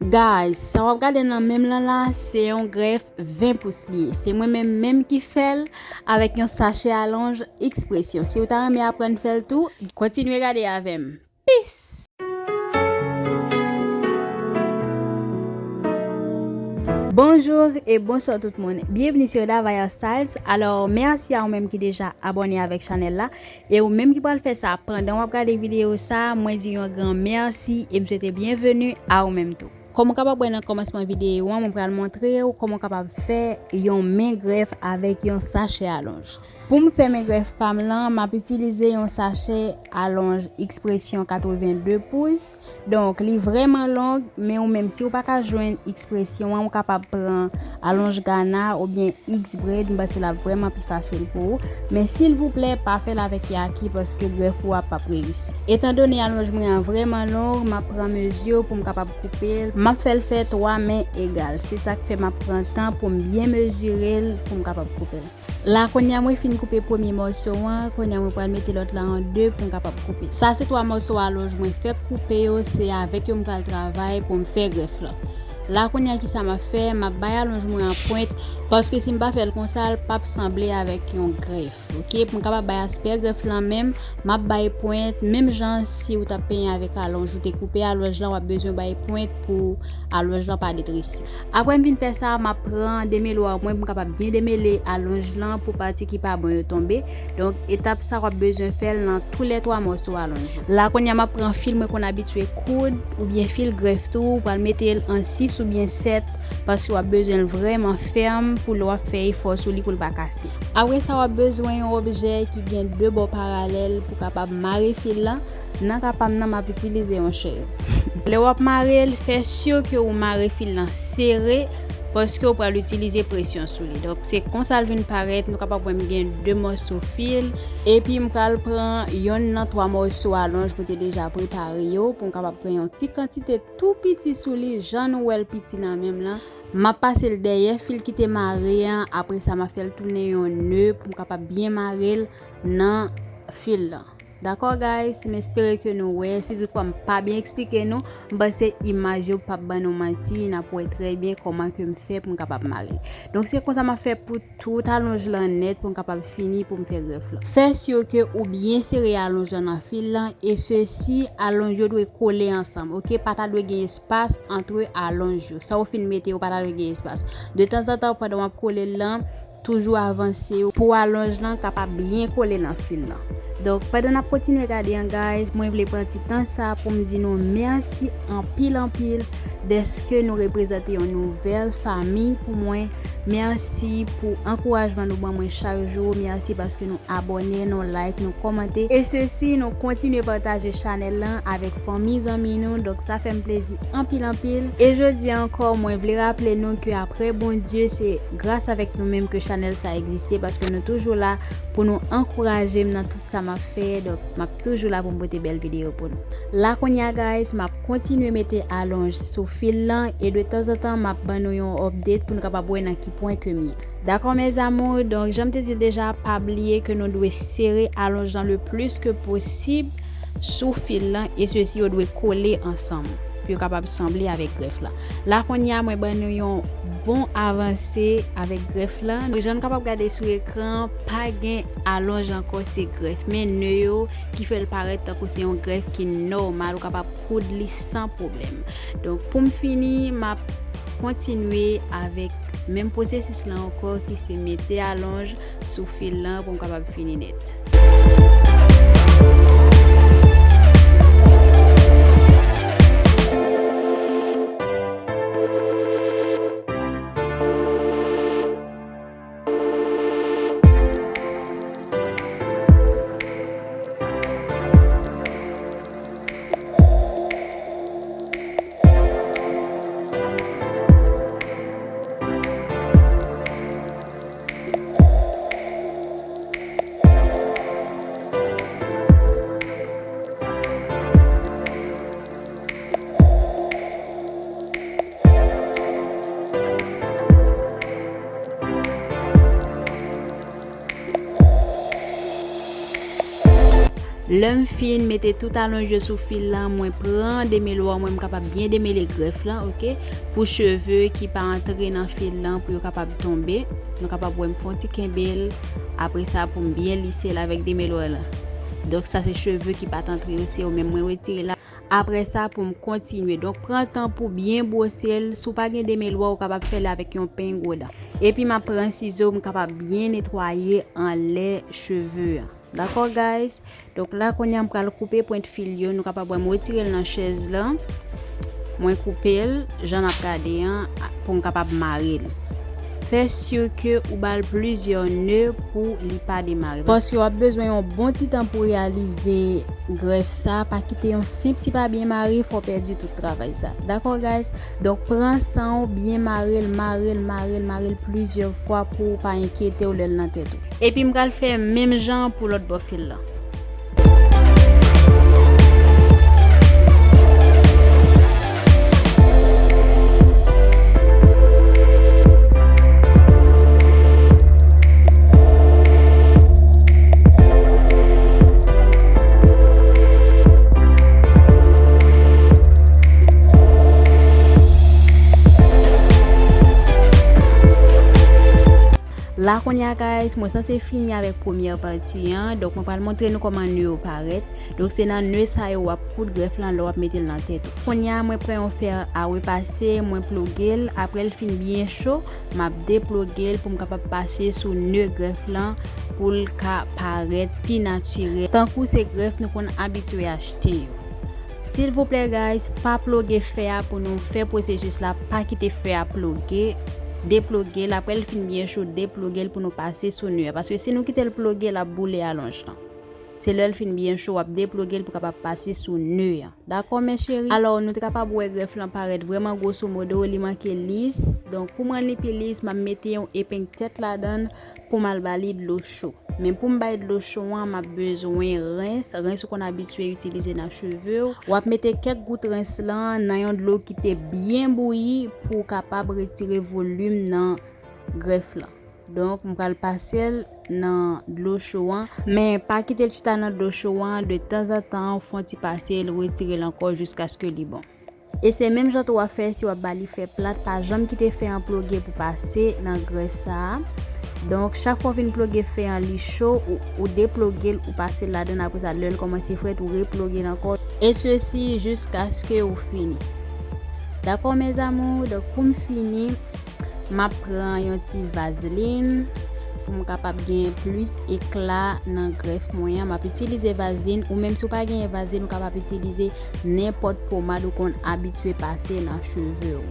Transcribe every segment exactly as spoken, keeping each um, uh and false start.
Guys, sa w ap gade nan men m lan la, se yon grèf ven pous li ye. Se mwen menm menm ki fè l avèk yon sachè alonj Expression. Si w ta renmen aprann fè l tou, kontinye gade avè m. Peace! Bonjour et bonsoir tout moun. Bienvenue sur Davaya Styles. Alò, mèsi a ou menm ki deja abòne avèk chanèl la. E ou menm ki pral fè sa pandan w ap gade videyo sa, mwen di yon gran mèsi e m swete byenveni a ou menm tou. Kòm ou kapab wè nan kòmansman videyo an, mwen pral montre w kòman w kapab fè yon men grèf avèk yon sachè alonj. Pou m fè men grèf pa m lan, m ap itilize yon sachè alonj Expression katreven de pous. Donk, li vrèman long, men ou menm, si w pa ka jwenn Expression an, ou kapab pran alonj Gana oubyen X-Braid, m panse l ap vrèman pi fasil pou ou. Men silvouplè, pa fè l avèk Yaki paske grèf ou a p ap reyisi. Etandone alonj mwen an vrèman long, m ap pran mezi pou m kapab koupe l. M ap fè l fè twa men egal. Se sa k fè m ap pran tan pou m byen mezire l pou m kapab koupe l. La, kounye a mwen fin koupe premye mòso an, kounye a mwen pral mete lòt la an de pou m kapab koupe. Sa se twa mòso alonj mwen fèk koupe yo, se avèk yo m pral travay pou m fè grèf lan. La, kounye a kisa m ap fè, m ap bay alonj mwen an pwent, paske si m pa fè l konsa, l p ap sanble avèk yon grèf, oke? Pou m kapab bay aspè grèf lan menm, m ap bay pwent, menm jan si w t ap penyen avèk alonj, ou te koupe alonj lan, w ap bezwen bay pwent pou alonj lan pa detrese. Apre m fin fè sa, m ap pran demèlwa mwen pou m kapab byen demele alonj lan pou pati ki pa bon yo tonbe. Donk, etap sa w ap bezwen fè l nan toulètwa mòso alonj yo. La, kounye a m ap pran fil mwen konn abitye koud, oubyen fil grèf tou, ou pral mete l an sis oubyen sèt, paske w ap bezwen l vrèman fèm pou lè w ap fè efò sou li pou l pa kase. Apre sa, w ap bezwen yon objè ki gen de bò paralèl pou kapab mare fil lan. Nan ka pa m nan, m ap itilize yon chèz. Lè w ap mare l, fè si ke ou mare fil lan sere, paske w pral itilize presyon sou li. Donk, se konsa l vin parèt. Nou kapab wè m gen de mòso fil. Epi, m pral pran yonn nan twa mòso alonj mwen te deja prepare yo, pou m kapab pran yon ti kantite tou piti sou li, jan nou wè l piti nan men m lan. M ap pase l dèyè fil ki te mare an, apre sa, m ap fè l tounen yon ne pou m kapab byen mare l nan fil lan. Dakò, guys? M espere ke nou wè. Si toutfwa m pa byen eksplike nou, m panse imaj yo p ap ban nou manti, n ap wè trè byen kòman ke m fè pou m kapab mare l. Donk, se konsa m ap fè pou tout alonj lan nèt pou m kapab fini pou m fè grèf lan. Fè si ke ou byen sere alonj lan nan fil lan, e sesi, alonj yo dwe kole ansanm, oke? Pa ta dwe gen espas antre alonj yo. Sa ou fin mete yo pa ta dwe gen espas. De tanzantan, pandan w ap kole l lan, toujou avanse pou alonj lan kapab byen kole nan fil lan. Donk, pandan n ap kontinye gade an, guys, mwen vle pran ti tan sa pou m di nou mèsi anpil, anpil dèske nou reprezante yon nouvèl fanmi pou mwen. Mèsi pou ankourajman nou ban mwen chak jou. Mèsi paske nou abòne, nou like, nou kòmante. E sesi, nou kontinye pataje chanèl lan avèk fanmi, zanmi nou. Donk, sa fè m plezi anpil, anpil. E jodi a ankò, mwen vle raple nou ke apre Bondye, se gras avèk nou menm ke chanèl sa egziste, paske nou toujou la pou nou ankouraje m nan tout sa m ap fè. Donk, m ap toujou la pou m pote bèl videyo pou nou. La, kounye a, guys, m ap kontinye mete alonj sou fil lan e de tanzantan, m ap ban nou yon update pou nou kapab wè nan ki pwen ke m ye. Dakò, mes amours? Donk, jan m te di l deja, pa bliye ke nou dwe sere alonj lan le plis ke posib sou fil lan, e sesi yo dwe kole ansanm pou yo kapab sanble avèk grèf la. La, kounye a, mwen ban nou yon bon avanse avèk grèf lan. Jan nou kapab gade sou ekran, pa gen alonj ankò, se grèf. Men ne yo ki fè l parèt tankou se yon grèf ki nòmal, ou kapab koud li san pwoblèm. Donk, pou m fini, m ap kontinye avèk menm pwosesis lan ankò, ki se mete alonj sou fil lan pou m kapab fini nèt. Lè m fin mete tout alonj yo sou fil lan, mwen pran demelo an, mwen m kapab byen demele grèf lan, oke? Pou cheve ki pa antre nan fil lan, pou yo kapab tonbe, nou kapab wè m fè yon ti kenbe l. Apre sa, pou m byen lise l avèk demelo lan. Donk, sa se cheve ki pa t antre yo, se yo menm mwen retire la. Apre sa, pou m kontinye. Donk, pran tan pou byen bwose l. Si w pa gen demelo a, ou kapab fè l avèk yon peny gwo dan. Epi, m ap pran sizo, m kapab byen netwaye anlè cheve a. Dakò, guys? Donk, la, kounye a, m pral koupe pwent fil yo. Nou kapab wè m retire l nan chèz lan. Mwen koupe l, jan n ap gade an, pou m kapab mare l. Fè si ke ou ba l plizyè ne pou li pa demare. Paske w ap bezwen yon bon ti tan pou reyalize grèf sa. Pa kite yon senp ti pa byen mare, fè w pèdi tout travay sa. Dakò, guys? Donk, pran san w, byen mare l, mare l, mare l, mare l plizyè fwa pou w pa enkyete w lè l nan tèt ou. Epi m pral fè menm jan pou lòt bò fil lan. La kounye a, guys, mwen sanse fini avèk premyè pati an. Donk, mwen pral montre nou kòman ne yo parèt. Donk, se nan ne sa yo w ap koud grèf lan lè w ap mete l nan tèt ou. Kounye a, mwen pran yon fè a repase, mwen ploge l. Apre l fin byen cho, m ap deploge l pou m kapab pase sou ne grèf lan pou l ka parèt pi natirèl. Tankou se grèf nou konn abitye achte yo. Silvouplè, guys, pa ploge fè a pou nou fè pwosesis la, pa kite fè a ploge, deploge l, apre l fin byen cho, deploge l pou nou pase sou ne a, paske si nou kite l ploge, l ap boule alonj lan. Se lè l fin byen cho, w ap deploge l pou kapab pase sou ne a. Dakò, mes chéries? Alò, nou te kapab wè grèf lan parèt vrèman gwoso modo, li manke lis. Donk, pou m rann li pi lis, m ap mete yon epeng tèt ladan l pou m al ba li dlo cho. Men pou m bay dlo cho an, m ap bezwen rens. Rens ou konn abitye itilize nan cheve w. W ap mete kèk gout rens lan nan yon dlo ki te byen bouyi pou w kapab retire volim nan grèf lan. Donk, m pral pase l nan dlo cho an. Men pa kite l chita nan dlo cho an, de tanzantan, w fè yon ti pase l, retire l ankò jiskaske li bon. E se menm jan tou w ap fè si w ap ba li fè plat, pa janm kite fè an ploge pou pase nan grèf sa a. Donk, chak fwa w fin ploge fè an, li cho, ou, ou deploge l, ou pase l ladan, apre sa, lè l kòmanse frèt, ou reploge l ankò. E sesi jiskaske ou fini. Dakò, mes amours? Donk, pou m fini, m ap pran yon ti vazlin pou m kapab gen plis ekla nan grèf mwen an. M ap itilize vazlin, ou menm si w pa genyen vazlin, ou kapab itilize nenpòt pomad ou konn abitye pase nan cheve w.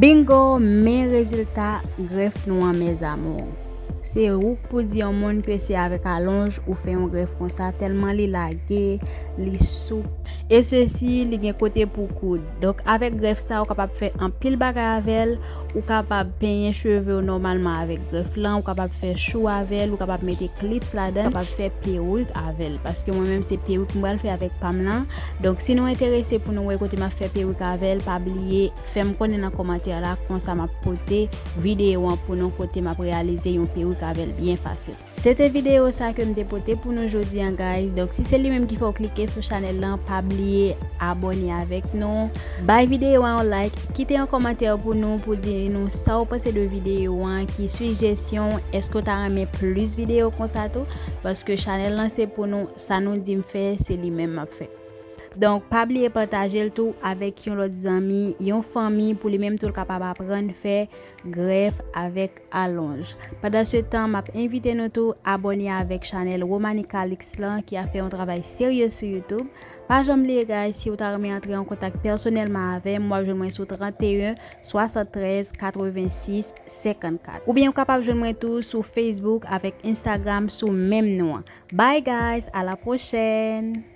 Bingo, men rezilta grèf nou an, mes amours. Se ouk pou di yon moun ke se avèk alonj ou fè yon grèf konsa, tèlman li lage, li soup. E sesi, li gen kote pou koud. Donk, avèk grèf sa, ou kapab fè anpil bagay avè l. Ou kapab penyen cheve w nòmalman avèk grèf lan, ou kapab fè chou avè l, ou kapab mete clips ladan, ou kapab fè perik avè l. Paske mwen menm, se perik m pral fè avèk pa m lan. Donk, si nou enterese pou nou wè kote m ap fè perik avè l, pa bliye fè m konnen nan kòmantè la, konsa m ap pote videyo an pou nou kote m ap reyalize yon perik avè l byen fasil. Se te videyo sa ke m te pote pou nou jodi an, guys. Donk, si se li menm ki fè w klike sou chanèl lan, pa bliye abòne avèk nou. Bay videyo a yon like, kite yon kòmantè pou nou, pou di nou sa w panse de videyo an, ki sijesyon, èske w ta renmen plis videyo konsa tou? Paske chanèl lan se pou nou, sa nou di m fè, se li menm m ap fè. Donk, pa bliye pataje l tou avèk yon lòt zanmi, yon fanmi, pou li menm tou l kapab aprann fè grèf avèk alonj. Pandan se tan, m ap envite nou tou abòne avèk chanèl Romany Calix lan, ki ap fè yon travay serye sou YouTube. Pa janm bliye, guys, si w ta renmen antre an kontak pèsonèlman avè m, w ap jwenn mwen sou trannteyen, swasanntrèz, katrevensis, senkannkat. Oubyen ou kapab jwenn mwen tou sou Facebook avèk Instagram sou menm non an. Bye, guys, à la prochaine!